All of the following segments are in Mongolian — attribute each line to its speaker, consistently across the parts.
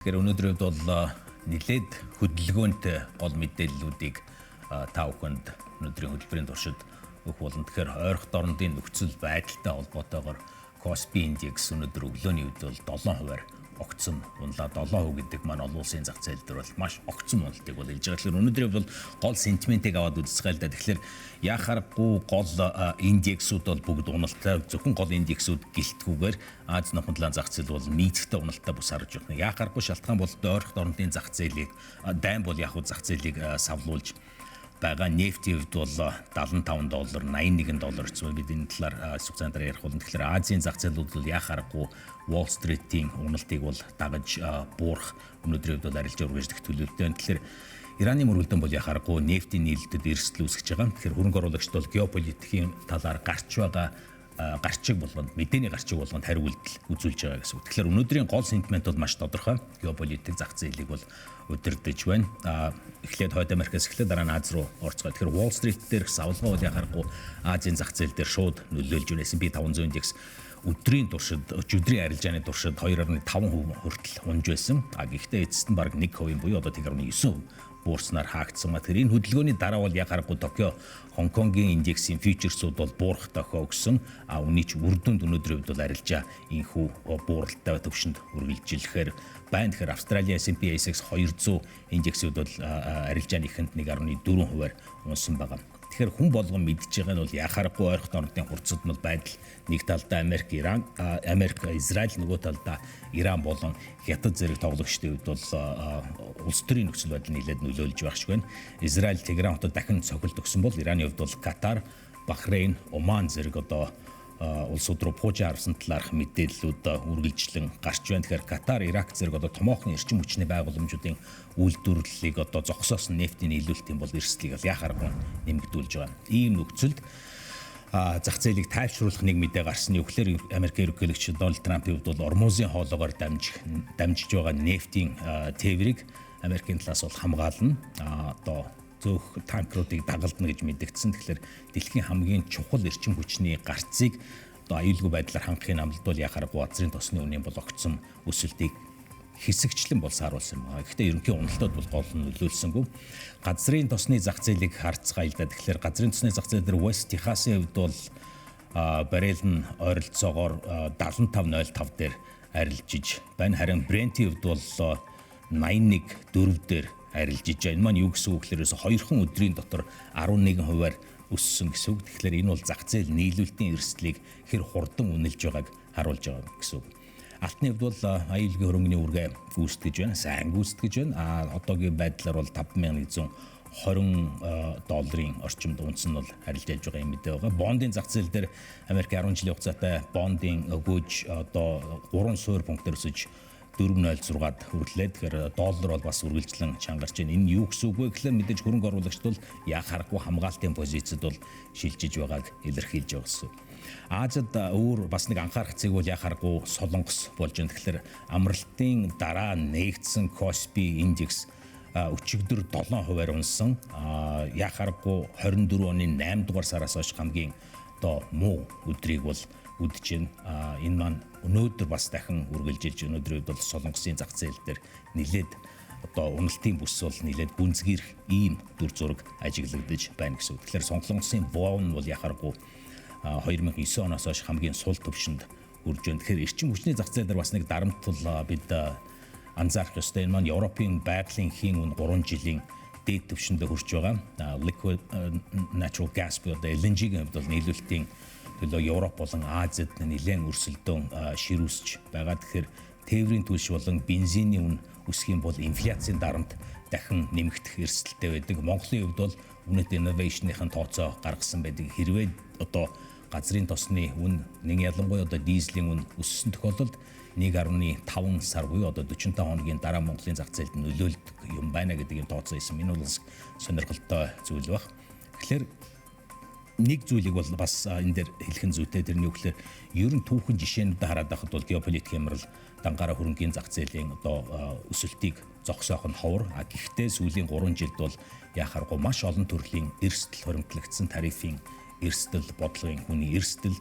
Speaker 1: Тэгэхээр өнөөдрийн хувьд бол нэлээд хөдөлгөөнтэй гол мэдээллүүдийг та бүхэнд өнөөдрийн хөтөлбөрийн туршид өгөх болно. Тэгэхээр ойрхон дорнодын нөхцөл байдалтай холбоотойгоор Косби индекс өнөөдөр өглөөний үед бол 7%-аар огцом унлаа. 7% гэдэг маань олон улсын зах зээл дээр бол маш огцом уналтыг бол илж байгаа. Тэгэхээр өнөөдрийн бол гол сентиментийг аваад үзцгээе л да. Тэгэхээр яа харахгүй гол индексүүд бол бүгд уналттай, зөвхөн гол индексүүд гэлтгүүгээр Ази нохын талаан зах зээл бол нийцэгтэй уналттай бүс харж байна. Яа харахгүй шалтгаан бол ойрхон дорнодын зах зээлийг дайн бол яг зах зээлийг савлуулж байгаа. Нефтийн хувьд бол 75 доллар, 81 доллар гэсэн бид энэ талаар хугацаанд дараа ярих болно. Тэгэхээр Азийн зах зээлүүд бол яа харахгүй Wall Street-ийн уналтыг бол дагаж буурах өнөөдрийн хувьд бол арилжаа үргэлжлэх төлөвлөлттэй байна. Тэгэхээр Ираны мөргөлдөн бол яа харахгүй нефтийн нийлэлтэд эрсдэл үүсгэж байгаа. Тэгэхээр хөрөнгө оруулагчид бол геополитикийн талаар гарч байгаа гарчиг болгонд, мэдээний гарчиг болгонд хариу үйлдэл үзүүлж байгаа гэсэн үг. Тэгэхээр өнөөдрийн гол сентимент бол маш тодорхой. Геополитик зах зээлийг бол удирдах байна. Эхлээд Хойд Америкаас эхлээд дараа нь Ази руу орцгоо. Тэгэхээр Wall Street дээрх савлгаа бол яхаарахгүй Азийн зах зээл дээр шууд нөлөөлж байна. S&P 500 индекс өдрийн туршид, өдрийн арилжааны туршид 2.5% хүртэл унж байсан. Гэхдээ эцэст нь бараг 1% буюу одоо 1.9% буурснаар хаагдсан ба. Тэр энэ хөдөлгөөний дараа бол яг харахгүй Токио, Хонконгийн индексийн фьючерсүүд бол буурах дохио өгсөн. Үүний ч үр дүнд өнөөдрийн хувьд бол арилжаа инхүү бууралтай төвшөнд үргэлжилэхээр байна. Тэгэхээр Австралийн S&P ASX 200 индексүүд бол арилжааны эхэнд 1.4%-аар унсан байгаа. Тэгэхээр хүн болгон мэдж байгаа нь бол яхаарахгүй ойрхон орнуудын хурцдмал байдал нэг талдаа Америк, Иран, Америк, Израиль, нөгөө талдаа Иран болон Хятад зэрэг тоглогчдын хувьд бол улс төрийн нөхцөл байдал нэлээд нөлөөлж байх шиг байна. Израиль Тегеран хотод дахин цохилт өгсөн бол Ираны хувьд бол Катар, Бахрейн, Оман зэрэг одоо улсууд руу пуужин авсан талаарх мэдээллүүд үргэлжлэн гарч байна. Тэгэхээр Катар, Ирак зэрэг одоо томоохон эрчим хүчний байгууламжуудын үйлдвэрлэлийг одоо зогсоосон нефтийн нийлүүлэлтийн бол эрсдлийг бол яа харахгүй нэмэгдүүлж байгаа. Ийм нөхцөлд зах зээлийг тайвшруулах нэг мэдээ гарсан. Юу гэхээр Америк ерөнхийлөгч Дональд Трампын хувьд бол Ормузын хоолоогоор дамжиж байгаа нефтийн тээврийг Америкийн талаас бол хамгаална. Одоо зөөх танкеруудыг дагалдана гэж мэдэгдсэн. Тэгэхээр дэлхийн хамгийн чухал эрчим хүчний гарцыг одоо аюулгүй байдлаар хангахын амлалт бол яхаарахгүй газрын тосны үнийн бол огцом өсөлтийг хэсэгчлэн бол сааруулсан юм байна. Гэхдээ ерөнхий уналтад бол гол нь нөлөөлсөнгүү. Газрын тосны зах зээлийг харцгаая л да. Тэгэхээр газрын тосны зах зээл дээр West Texas-ын хувьд бол баррел нь ойролцоогоор 75.05 дээр арилжиж байна. Харин Brent-ийн хувьд бол 81.4 дээр арилжиж байгаа. Энэ маань юу гэсэн үг гэхээр хоёрхан өдрийн дотор 11%-аар өссөн гэсэн үг. Тэгэхээр энэ бол зах зээл нийлүүлэлтийн эрсдлийг хэр хурдан үнэлж байгааг харуулж байгаа гэсэн үг. Алтны хувьд бол аюулгүй хөрөнгөний үргээ гүйцэтгэж байна. Сайн гүйцэтгэж байна. Одоогийн байдлаар бол 5120 долларын орчимд унц нь бол арилжаалж байгаа юм мэдээ байгаа. Бондын зах зээл дээр Америк 10 жилийн хугацаатай бондын өгөөж одоо 3 суурь пунктээр өсөж 4.06-ад хүрлээ. Тэгэхээр доллар бол бас үргэлжлэн чангарч байна. Энэ юу гэсэн үг вэ гэхлээр мэдээж хөрөнгө оруулагчид бол яа харахгүй хамгаалтын позицид бол шилжиж байгааг илэрхийлж байгаа гэсэн. Азад өөр бас нэг анхаарах зэг бол яа харахгүй Солонгос болж байна. Тэгэхээр амралтын дараа нээгдсэн Косби индекс өчигдөр 7%-аар унсан. Яа харахгүй 24 оны 8 дугаар сараас хойш хамгийн одоо муу өдрийг бол үдэж байна. Энэ маань өнөөдөр бас дахин үргэлжилж өнөөдрийн үед бол Солонгосын зах зээл дээр нэлээд одоо уналтын бүс бол нэлээд гүнзгийрх ийм дүр зураг ажиглагдаж байна гэсэн үг. Тэгэхээр Солонгосын вон бол яхааргүй 2009 оноос хойш хамгийн сул түвшинд хүрж байна. Тэгэхээр эрчим хүчний зах зээл дээр бас нэг дарамт бол бид анзаарах ёстой. Энэ маань Европын байгалийн хийн үн 3 жилийн дээд түвшиндээ хүрч байгаа. Liquid natural gas буюу одоо LNG-ийн хувьд бол нийлүүлэлтийн төлөө Европ болон Азид нэлээд өрсөлдөөн ширүүсч байгаа. Тэгэхээр тээврийн түлш болон бензиний үн өсөх юм бол инфляцийн дарамт дахин нэмэгдэх эрсдэлтэй байдаг. Монголын хувьд бол Үнэт Innovation-ийн тооцоо гаргасан байдаг. Хэрвээ одоо газрын тосны үн нэг ялангуяа одоо дизелийн үн өссөн тохиолдолд 1.5 сар буюу одоо 45 хоногийн дараа Монголын зах зээлд нөлөөлдөг юм байна гэдэг юм тооцоо хийсэн. Энэ бол сонирхолтой зүйл баг. Тэгэхээр нэг зүйлийг бол бас энэ дээр хэлэх нь зүйтэй. Тэрний юу гэхээр ер нь түүхэн жишээнүүдээ хараад байхад бол геополитик хямрал дангаараа хөрөнгийн зах зээлийн одоо өсөлтийг зогсоох нь ховор. Гэхдээ сүүлийн 3 жилд бол яхааргүй маш олон төрлийн эрсдэл хуримтлагдсан, тарифын эрсдэл, бодлогын хүний эрсдэл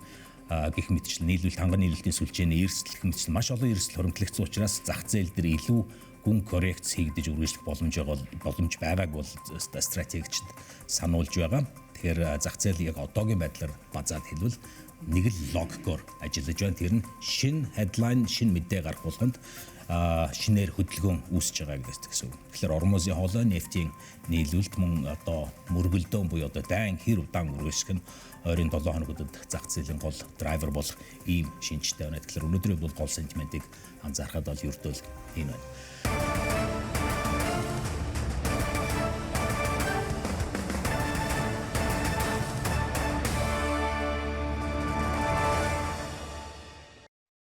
Speaker 1: гэх мэтчил нийлүүлэлт, ханган нийлүүлэлтийн сүлжээний эрсдэл гэх мэтчил маш олон эрсдэл хуримтлагдсан учраас зах зээл дээр илүү гүн коррекц хийгдэж үргэлжлэх боломж байгааг бол стратегчид сануулж байгаа. Тэгэхээр зах зээл яг одоогийн байдлаар базаад хэлбэл нэг л логикоор ажиллаж байна. Тэр нь шинэ headline, шинэ мэдээ гарах болгонд шинээр хөдөлгөөн үүсэж байгаа гэсэн үг. Тэгэхээр Ормузын хоолой, нефтийн нийлүүлэлт, мөн одоо мөргөлдөөн буюу одоо дайн хэр удаан үргэлжлэх нь ойрын 7 хоногудад зах зээлийн гол драйвер болох ийм шинжтэй байна. Тэгэхээр өнөөдрийн бол гол сентиментийг анзаарахад бол ердөө энэ байна.